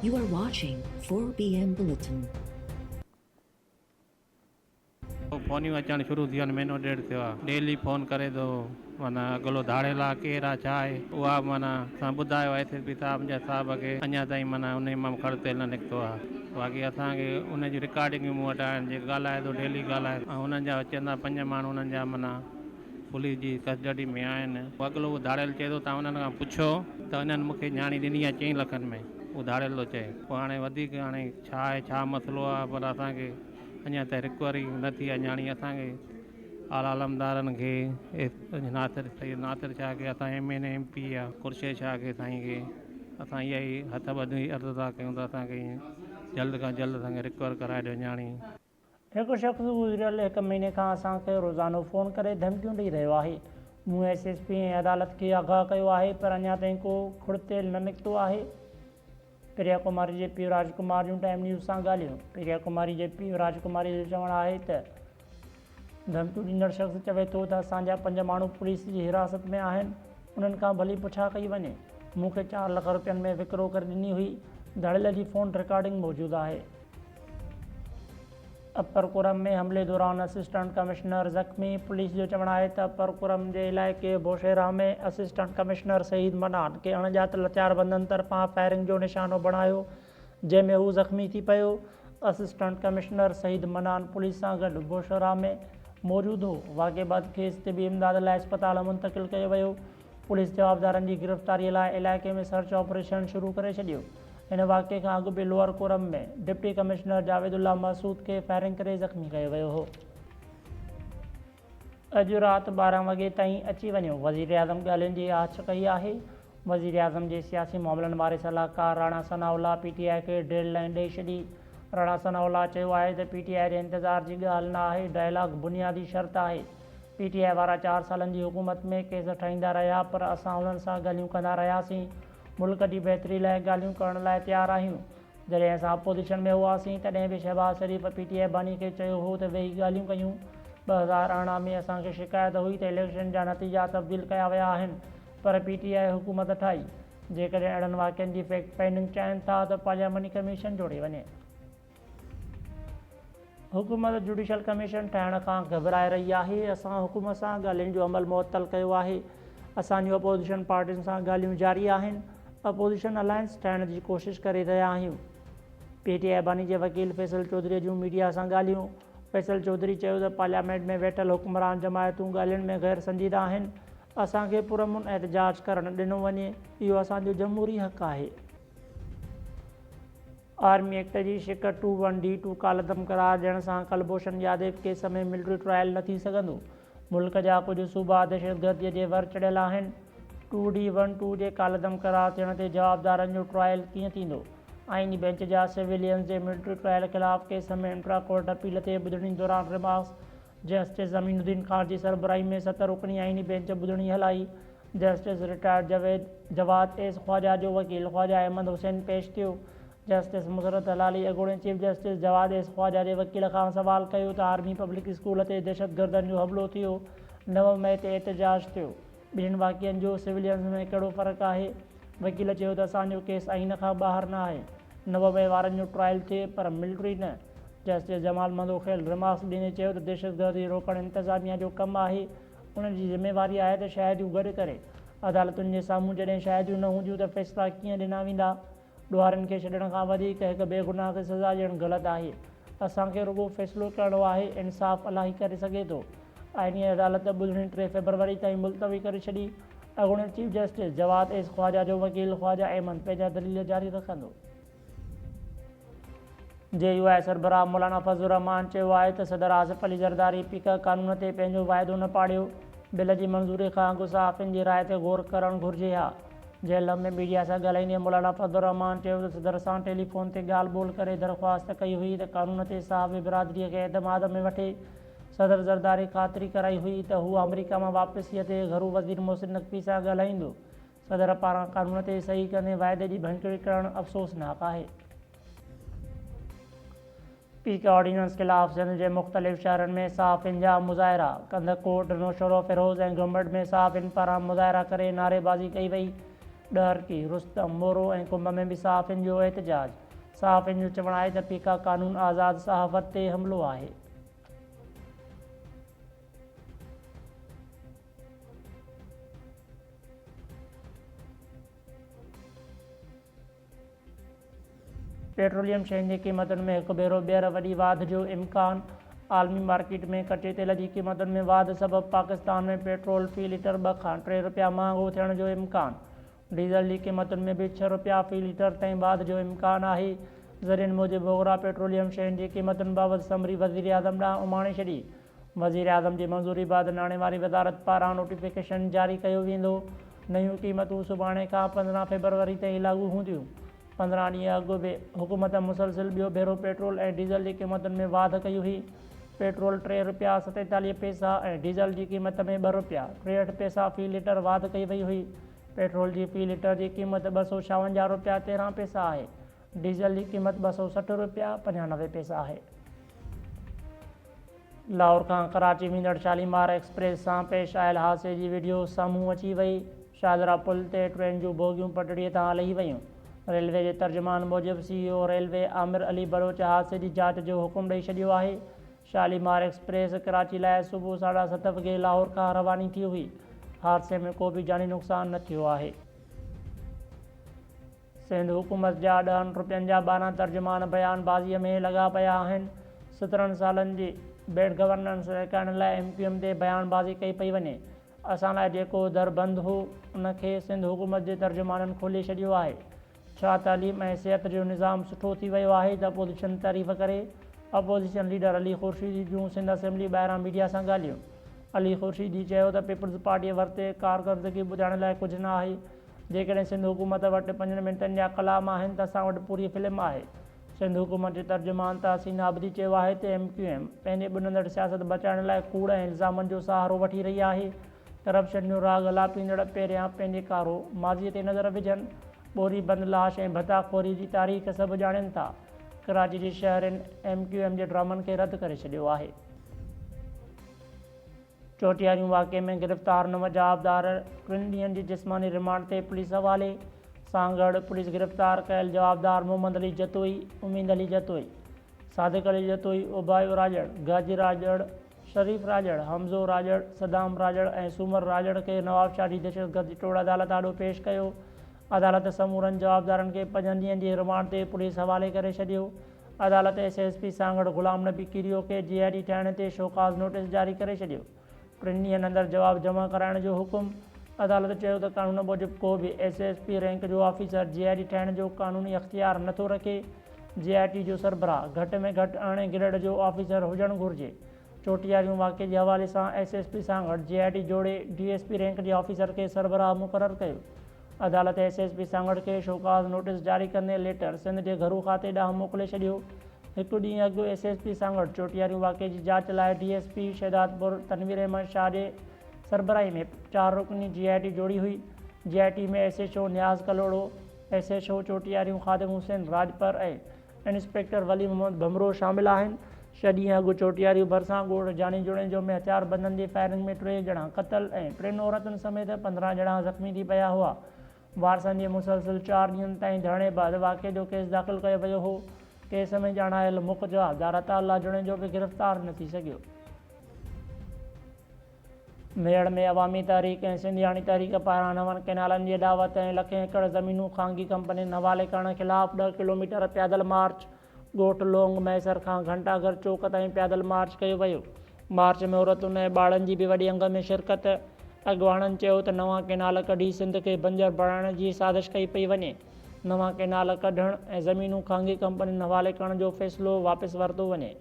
You are watching 4BM Bulletin. فونيون اچڻ شروع ٿي ويون آهن مهينو ڏيڍ ٿيو آهي ڊيلي فون ڪري ٿو معنيٰ اڳلو ڌاڙيل آ ڪير آ ڇا آهي اها به معنيٰ اسان ٻڌايو ايس ايس پي صاحب جا صاحب کي اڃا تائين معنيٰ انهي مان به کڙ تيل نه نڪتو آ باقي اسان کي ان جون رڪارڊنگون مون وٽ آهن جيڪي ڳالهائي ٿو ڊيلي ڳالهائي ۽ انهن جا چوندا پنج ماڻهو انهن جا معنيٰ پوليس جي ڪسٽڊي ۾ آهن. اڳلو اهو ڌاڙيل چئي ٿو توهان انهن کان پڇو ته انهن مون کي نياڻي ڏني آهي چئين لکن ۾ اهو ڌاڙيل ٿو چئي پوء هاڻي وڌيڪ هاڻي ڇا آهي ڇا مسئلو آهي پر اسان کي اڃا تائين رڪوري نه ٿي آهي نياڻي اسان کي اعليٰ علمدارن کي ناصر سيد ناصر شاهه کي اسان M N A M P A Khurshid Shah کي سائين کي اسان اها ئي هٿ ٻڌي عرض ٿا ڪيون ته اسان کي جلد کان جلد اسان کي رڪور ڪرائي ڏيو نياڻي. هڪ شخص گذريل هڪ مهيني کان اسان کي روزانو فون ڪري ڌمڪيون ڏئي رهيو آهي. مون ايس ايس پي ۽ عدالت کي آگاهه ڪيو آهي پر اڃا تائين ڪو کڙ تيل نه نڪتو آهي. پريا ڪماري جي پيء راج ڪمار جون ٽائيم نيوز سان ڳالهيون. پريا ڪماري جي پيء راج ڪماري جو چوڻ آهي ته ڌمڪيون ڏيندڙ شخص چوي ٿو ته اسان جا پنج ماڻهو پوليس جي حراست ۾ آهن انهن کان ڀلي پڇا ڪئي وڃي. مون کي چار لک رپين ۾ وڪرو ڪري ڏني هئي. ڌڙيل جي فون رڪارڊنگ موجود آهي. اپر ڪرم ۾ حملي دوران اسسٽنٽ ڪمشنر زخمي، پوليس جو چوڻ آهي ته اپر ڪرم جي علائقي بوشيرا ۾ اسسٽنٽ ڪمشنر سعيد منان کي اڻڄاتل هٿياربندن طرفان فائرنگ جو نشانو بڻايو جنهن ۾ هو زخمي ٿي پيو، assistant commissioner Saeed Manan police سان گڏ بوشيرا ۾ موجود هو، واقعي بعد کيس طبي امداد لاء اسپتال منتقل ڪيو ويو، پوليس جوابدارن جي گرفتاري لاء علائقي ۾ سرچ آپريشن شروع ڪري ڇڏيو. هن واقعي کان اڳ به lower Kurram ۾ deputy commissioner Javed Ullah Mehsud کي فائرنگ ڪري زخمي ڪيو ويو هو. اڄ رات 12 وڳي تائين اچي وڃو، وزيراعظم ڳالهين جي آڇ ڪئي آهي، وزيراعظم جي سياسي معاملن واري صلاحڪار Rana Sanaullah P T I کي ڊيڊ لائين ڏئي ڇڏي، راڻا ثناء الله چيو آهي ته پي ٽي آء جي انتظار جي ڳالهه نه آهي، ڊائلاگ بنيادي شرط آهي، پي ٽي آء وارا چار سالن جي حڪومت ۾ ڪيس ٺاهيندا رهيا پر اسان انهن سان ڳالهيون ڪندا رهياسين، ملڪ جي بهتري لاء ڳالهيون ڪرڻ لاء تيار آهيون، جڏهن اسان اپوزيشن ۾ هئاسين تڏهن به شهباز شريف پي ٽي آء باني کي چيو هو ته ويهي ڳالهيون ڪيون، 2018 ۾ اسان کي شڪايت هئي ته اليڪشن جا نتيجا تبديل ڪيا ويا آهن پر پي ٽي آء حڪومت ٺاهي، جيڪڏهن اهڙن واقعن جي فيڪٽ فائنڊنگ چاهين ٿا ته پارلياماني ڪميشن جوڙي وڃي. حڪومت جوڊيشل ڪميشن ٺاهڻ کان گهٻرائي رهي آهي، اسان حڪومت سان ڳالهين جو عمل معطل ڪيو آهي، اسان جون اپوزيشن پارٽين سان ڳالهيون جاري آهن، اپوزيشن الائنس ٺاهڻ جي ڪوشش ڪري رهيا آهيون. پي ٽي آء باني جي وڪيل فيصل چوڌري جون ميڊيا سان ڳالهيون، فيصل چوڌري چيو ته پارليامينٽ ۾ ويٺل حڪمران جماعتون ڳالهين ۾ غير سنجيده آهن، اسان کي پرامن احتجاج ڪرڻ ڏنو وڃي، اهو اسان جو جمهوري حق آهي. آرمي ايڪٽ جي شق ٽو ون ڊي ٽو ڪالعدم قرار ڏيڻ سان Kulbhushan Yadav case ۾ military trial نه ٿي سگهندو، ملڪ جا ڪجهه صوبا دهشتگردي جي ور چڙهيل آهن، ٽو ڊي ون ٽو جي ڪالعدم قرار ٿيڻ تي جوابدارن جو ٽرائل ڪيئن ٿيندو؟ آئيني بئنچ جا سويلينز جي ملٽري ٽرائل خلاف ڪيس ۾ انٽرا ڪورٽ اپيل تي ٻڌڻي دوران ريمارڪس، جسٽس امين الدين خان جي سربراهي ۾ ست رڪني آئيني بئنچ ٻڌڻي هلائي، جسٽس رٽائرڊ جويد جواد ايس خواجه جو وڪيل خواجه احمد حسين پيش ٿيو. جسٽس مسرت هلالي اڳوڻي chief justice Jawad S Khawaja جي وڪيل کان سوال ڪيو ته آرمي پبلڪ اسڪول تي دهشتگردن جو حملو ٿيو، 9 مئي تي احتجاج ٿيو، ٻنهين واقعن جو سويلينز ۾ ڪهڙو فرق آهي؟ وڪيل چيو ته اسان جو ڪيس آئين کان ٻاهر نه آهي، 9 مئي وارن جو ٽرائل ٿئي پر ملٽري نه. جسٽس جمال مندوخيل ريمارڪس ڏيندي چيو ته دهشتگردي روڪڻ انتظاميا جو ڪم آهي، ان جي ذميواري آهي ته شاهديون گڏ ڪري. عدالتن جي سامهون جڏهن شاهديون نه هونديون ته فيصلا ڪيئن ڏنا ويندا؟ ڏوهارين کي ڇڏڻ کان وڌيڪ هڪ بيگناهه کي سزا ڏيڻ غلط آهي. اسان کي رڳو فيصلو ڪرڻو آهي، انصاف الله ئي ڪري سگهي ٿو. آئيني عدالت ٻڌڻي 3 فيبروري تائين ملتوي ڪري ڇڏي. اڳوڻي chief justice Jawad S Khawaja جو وڪيل خواجه احمد پنهنجا دليل جاري رکندو. جي يو آء سربراهه مولانا فضل الرحمان چيو آهي ته صدر آصف علي زرداري پيڪا قانون تي پنهنجو واعدو نه پاڙيو، بل جي منظوري کان اڳ صحافين جي راء تي غور ڪرڻ گهرجي ها. جهلم ۾ ميڊيا سان ڳالهائيندي مولانا فضل الرحمان چيو ته صدر سان ٽيليفون تي ڳالهه ٻولهه ڪري درخواست ڪئي هئي ته قانون تي صحافي برادري کي اعتماد ۾ وٺي، صدر زرداري خاطري ڪرائي هئي ته هو آمريڪا مان واپسيء تي گهرو وزير محسن نقوي سان ڳالهائيندو. صدر پاران قانون تي صحيح ڪندي واعدي جي ڀڃڪڙي ڪرڻ افسوسناڪ آهي. پيڪ آرڊيننس خلاف سنڌ جي مختلف شهرن ۾ صحافين جا مظاهرا، ڪنڌڪوٽ، نوشهروفيروز ۽ گمبٽ ۾ صحافين پاران مظاهرا ڪري نعريبازي ڪئي وئي. ڏهرڪي، رستم، مورو ۽ ڪنب ۾ به صحافين جو احتجاج، صحافين جو چوڻ آهي ته پيڪا قانون آزاد صحافت تي حملو آهي. پيٽروليم شين جي قيمتن ۾ هڪ ڀيرو ٻيهر وڏي واڌ جو امڪان، عالمي مارڪيٽ ۾ ڪچي تيل جي قيمتن ۾ واڌ سبب پاڪستان ۾ پيٽرول في ليٽر ٻه کان ٽي رپيا مهانگو ٿيڻ جو امڪان، ڊيزل جي قيمتن ۾ به ڇهه رپيا في ليٽر تائين واڌ جو امڪان آهي، ذريعن موجب اوگرا پيٽروليم شين جي قيمتن بابت سمري وزيراعظم ڏانهن اماڻي ڇڏي، وزيراعظم جي منظوري بعد ناڻي واري وزارت پاران نوٽيفڪيشن جاري ڪيو ويندو، نيون قيمتون سڀاڻي کان 15 فيبروري تائين لاڳو هونديون، 15 ڏينهن اڳ به حڪومت مسلسل ٻيو ڀيرو پيٽرول ۽ ڊيزل جي قيمتن ۾ واڌ ڪئي هئي، پيٽرول ٽي رپيا 47 پئسا ۽ ڊيزل جي قيمت ۾ ٻه رپيا 63 پئسا في ليٽر واڌ ڪئي وئي هئي، پيٽرول جي في ليٽر جي قيمت 256 رپيا 13 پئسا آهي، ڊيزل جي قيمت 260 رپيا 95 پئسا آهي. لاهور کان ڪراچي ويندڙ شاليمار ايڪسپريس سان پيش آيل حادثي جي وڊيو سامهون اچي وئي، شاهدره پل تي ٽرين جون بوگيون پٽڙي تان لهي ويون. ريلوي جي ترجمان موجب C E O railway Amir Ali Baloch حادثي جي جاچ جو حڪم ڏئي ڇڏيو آهي. شاليمار ايڪسپريس ڪراچي لاء صبح ساڍا ست وڳي لاهور کان رواني ٿي هئي. حادثي ۾ ڪو به جاني نقصان نه ٿيو آهي. سنڌ حڪومت جا ڏهن روپين جا 12 ترجمان بيان بازيء ۾ لڳا پيا آهن، سترهن سالن جي بيڊ گورننس لڪائڻ لاء ايم ڪيو ايم تي بيان بازي ڪئي پئي وڃي، اسان لاء جيڪو در بند هو ان کي سنڌ حڪومت جي ترجمانن کولي ڇڏيو آهي، ڇا تعليم ۽ صحت جو نظام سٺو ٿي ويو آهي ته اپوزيشن تعريف ڪري، اپوزيشن ليڊر علي خورشيدي جون سنڌ اسيمبلي ٻاهران ميڊيا سان ڳالهيون، علي خورشيدي چيو ته پيپلز پارٽيء ورتي ڪارڪردگي ٻڌائڻ لاء ڪجهه نه آهي، جيڪڏهن سنڌ حڪومت وٽ پنجن منٽن جا ڪلام آهن ته اسان وٽ پوري فلم آهي. سنڌ حڪومت جي ترجمان تحسين عابدي چيو آهي ته ايم ڪيو ايم پنهنجي ٻڏندڙ سياست بچائڻ لاء ڪوڙ ۽ الزامن جو سهارو وٺي رهي آهي، ڪرپشن جو راڳ لاپيندڙ پهريان پنهنجي ڪارو ماضي تي نظر وجهن، ٻوري بند لاش ۽ ڀتا خوري جي تاريخ سڀ ڄاڻين ٿا. ڪراچي جي شهرين ايم ڪيو ايم جي ڊرامن کي رد ڪري ڇڏيو آهي. چوٽياريون واقعي ۾ گرفتار نو جوابدار ٽن ڏينهن جي جسماني رمانڊ تي پوليس حوالي، سانگهڙ پوليس گرفتار ڪيل جوابدار محمد علي جتوئي، اميد علي جتوئي، صادق علي جتوئي، اوڀايو راڄڙ، گاجي راڄڙ، شريف راڄڙ، حمزو راڄڙ، صدام راڄڙ ۽ سومر راڄڙ کي نوابشاهه جي دهشتگردي ٽوڙ عدالت آڏو پيش ڪيو، عدالت سمورن جوابدارن کي پنجن ڏينهن جي رمانڊ تي پوليس حوالي ڪري ڇڏيو. عدالت S S P Sanghar Ghulam Nabi Kerio کي جي I ٽي ٺاهڻ تي شوڪاز نوٽيس جاري ڪري ڇڏيو، ٽن ڏينهن اندر جواب جمع ڪرائڻ جو حڪم، عدالت چيو ته قانون موجب ڪو به ايس ايس پي رينڪ جو آفيسر جي I ٽي ٺاهڻ جو قانوني اختيار نٿو رکي، جي آء ٽي جو سربراهه گهٽ ۾ گهٽ ارڙهين گريڊ جو آفيسر هجڻ گهرجي، چوٽياريون واقعي جي حوالي سان S S P Sanghar J I T جوڙي ڊي ايس پي رينڪ جي آفيسر کي سربراهه مقرر ڪيو. عدالت ايس ايس پي سانگهڙ کي شوڪاز نوٽيس جاري ڪندي ليٽر سنڌ جي گهرو کاتي ڏانهن موڪلي ڇڏيو. هڪ ڏينهن اڳ ايس ايس پي سانگهڙ چوٽياريون واقعي جي جاچ لاء D S P Shahdadpur Tanveer Ahmed Shah جي سربراهي ۾ چار رڪني جي آء ٽي جوڙي هئي. J I T ۾ S H O Niaz Kalhoro, S H O Chotiarion Khadim Hussain Rajpar ۽ inspector Wali Muhammad Bhanbhro شامل آهن. ڇهه ڏينهن اڳ چوٽياريون ڀرسان ڳوٺ جاني جوڻيجو ۾ هٿياربندن جي فائرنگ ۾ ٽي ڄڻا قتل ۽ ٽن عورتن سميت 15 ڄڻا زخمي ٿي پيا هئا. وارثن جي مسلسل چار ڏينهن تائين ڌرڻي بعد واقعي جو ڪيس داخل ڪيو ويو هو. ڪيس ۾ ڄاڻايل مک جوابدار عطاء الله جوڻيجو به گرفتار نه ٿي سگهيو. ميهڙ ۾ عوامي تحريڪ ۽ سنڌياڻي تحريڪ پاران نون ڪئنالن جي اڏاوت ۽ لکين ايڪڙ زمينون خانگي ڪمپنين حوالي ڪرڻ خلاف ڏهه ڪلوميٽر پيادل مارچ ڳوٺ لونگ مهيسر کان گهنٽا گهر چوڪ تائين پيادل مارچ ڪيو ويو. مارچ ۾ عورتن ۽ ٻارڙن جي به وڏي انگ ۾ شرڪت. اڳواڻن چيو ته نوان ڪئنال ڪڍي سنڌ کي بنجر بڻائڻ جي سازش ڪئي پئي وڃي، نوان ڪئنال ڪڍڻ ۽ زمينون خانگي ڪمپنين حوالي ڪرڻ جو فيصلو واپس ورتو وڃي.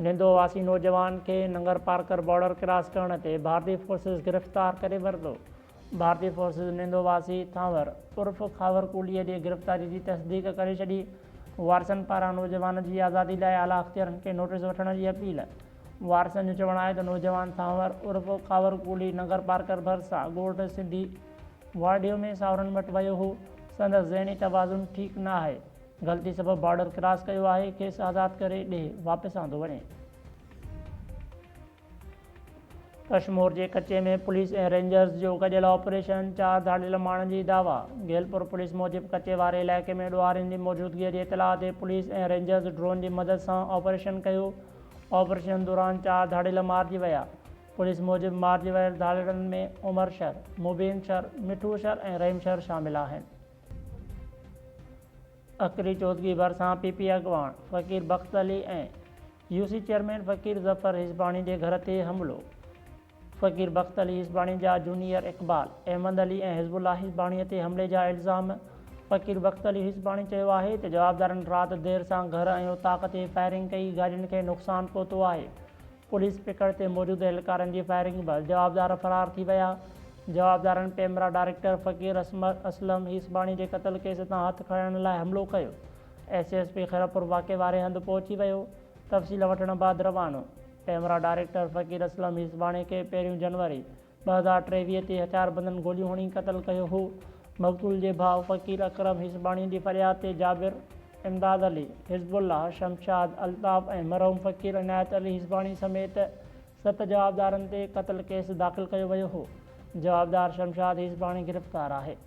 نندو واسي نوجوان کي ننگر پارڪر بارڊر ڪراس ڪرڻ تي ڀارتي فورسز گرفتار ڪري ورتو. ڀارتي فورسز نندو واسي ٿانور عرف خاور ڪولهي جي گرفتاري جي تصديق ڪري ڇڏي. وارثن پاران نوجوان جي آزادي لاء اعليٰ اختيارن کي نوٽيس وٺڻ جي اپيل. وارثن جو چوڻ آهي ته نوجوان ٿانور عرف خاور ڪولهي ننگر پارڪر ڀرسان ڳوٺ سنڌي واڍيو ۾ ساهرن وٽ ويو هو، سندس ذهني توازن ٺيڪ نه آهي. غلطي سبب بارڊر ڪراس ڪيو آهي، کيس آزاد ڪري ڏيهه واپس آندو وڃي. ڪشمور جي ڪچي ۾ پوليس ۽ رينجرز جو گڏيل آپريشن، چار ڌاڙيل ماڻهن جي دعويٰ. گيلپور پوليس موجب ڪچي واري علائقي ۾ ڏوهارين جي موجودگي جي اطلاع تي پوليس ۽ رينجرز ڊرون جي مدد سان آپريشن ڪيو، آپريشن دوران چار ڌاڙيل مارجي ويا. پوليس موجب مارجي ويل ڌاڙيلن ۾ عمر شر، مبين شر، مٺو شر ۽ رحيم شر شامل آهن. اڪري چودڳي ڀرسان پي پي اڳواڻ Faqir Bakht Ali ۽ U C chairman Faqir Zafar Hisbani جي گهر تي حملو، فقير بخت علي هيسباڻي جا جونيئر اقبال، احمد علي ۽ حزب الله هيسباڻي تي حملي جا الزام، فقير بخت علي هيسباڻي چيو آهي ته جوابدارن رات دير سان گهر ۽ اوطاق تي فائرنگ ڪئي، گاڏين کي نقصان پهتو آهي، پوليس پڪڙ تي موجود اهلڪارن جي فائرنگ بعد جوابدار فرار ٿي ويا، جوابدارن پيمرا ڊائريڪٽر فقير اسلم هيسباڻي جي قتل ڪيس تان هٿ کڻڻ لاء حملو ڪيو، ايس ايس پي خيرپور واقعي واري هنڌ پهچي ويو، تفصيل وٺڻ بعد روانو. پيمرا ڊائريڪٽر فقير اسلم هيسباڻي کي پهريون جنوري 2023 تي هٿياربندن گوليون هڻي قتل ڪيو هو، مقتول جي ڀاء فقير اڪرم هيسباڻي جي فرياد تي جابر، امداد علي، حزب الله، شمشاد، الطاف ۽ مرحوم فقير عنايت علي هيسباڻي سميت ست جوابدارن تي قتل ڪيس داخل ڪيو ويو هو، جوابدار شمشاد هيسباڻي گرفتار آهي.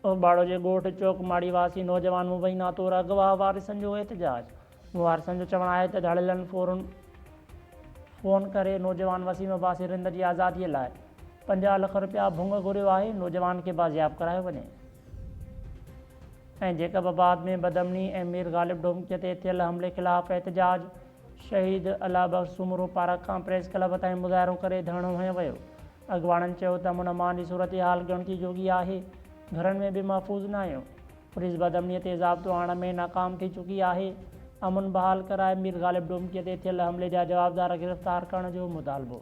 اوٻاڙو جي ڳوٺ چوڪ ماڙي واسي نوجوان مبينا طور اغوا، وارثن جو احتجاج، وارثن جو چوڻ آهي ته ڌاڙيلن فورن فون ڪري نوجوان وسيم عباسي رند جي آزادي لاء 50 لک رپيا ڀونگ گهريو آهي، نوجوان کي بازياب ڪرايو وڃي. ۽ جيڪب آباد ۾ بدامني ۽ مير غالب ڊومڪي تي ٿيل حملي خلاف احتجاج، شهيد الله بخش سومرو پارڪ کان پريس ڪلب تائين مظاهرو ڪري ڌرڻو هنيو ويو، اڳواڻن چيو ته امن امان جي صورتحال ڳڻتي جوڳي آهي، گهرن ۾ به محفوظ ناهيون، پوليس بدامني تي ضابطو آڻڻ ۾ ناڪام ٿي چڪي آهي، امن بحال ڪرائي مير غالب ڊومڪي تي ٿيل حملي جا جوابدار گرفتار ڪرڻ جو مطالبو.